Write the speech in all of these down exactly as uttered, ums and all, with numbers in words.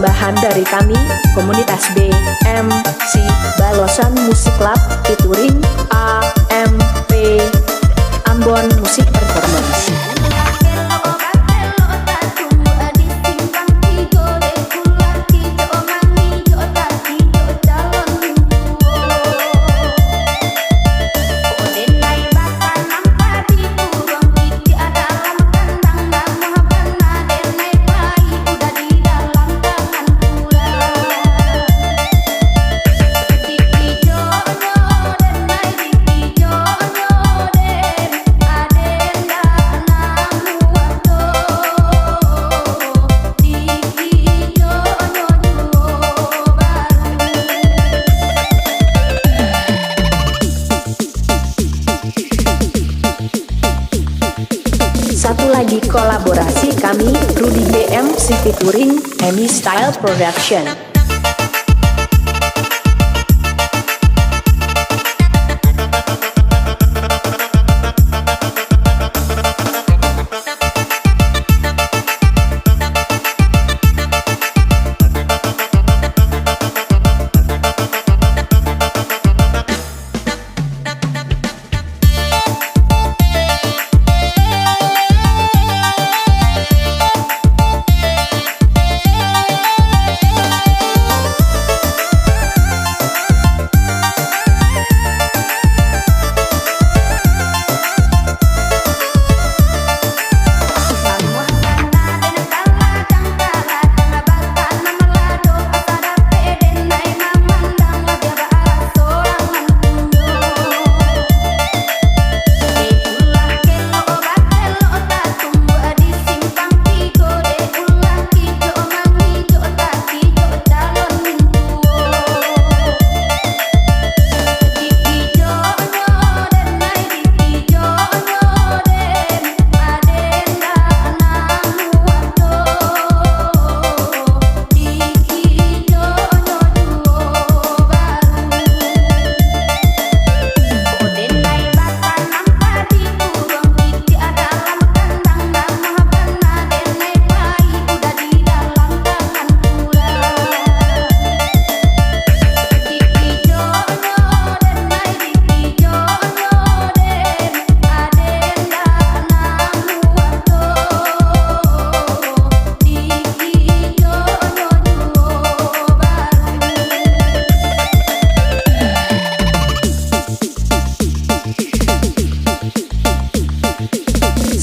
Bahan dari kami, komunitas B M C Balosan Musik Lab, featuring A M P, Ambon Musik Performance. Satu lagi kolaborasi kami, Rudy B M C featuring Emi Style Production.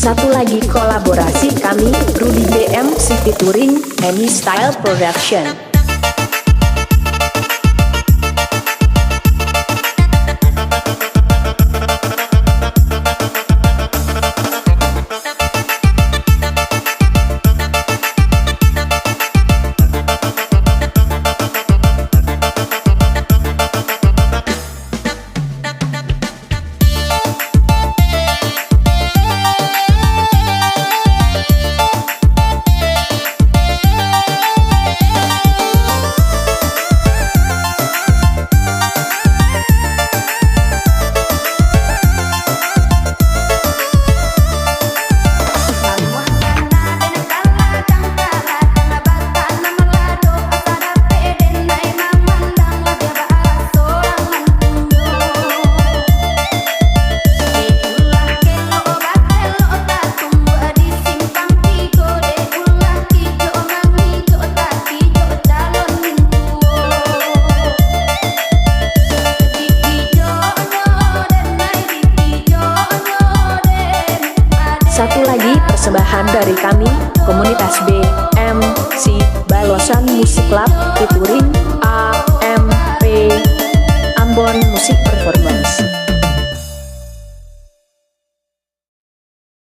Satu lagi kolaborasi kami, Rudy B M C featuring Emi Style Production. Satu lagi persembahan dari kami, komunitas B M C Balosan Musik Lab, featuring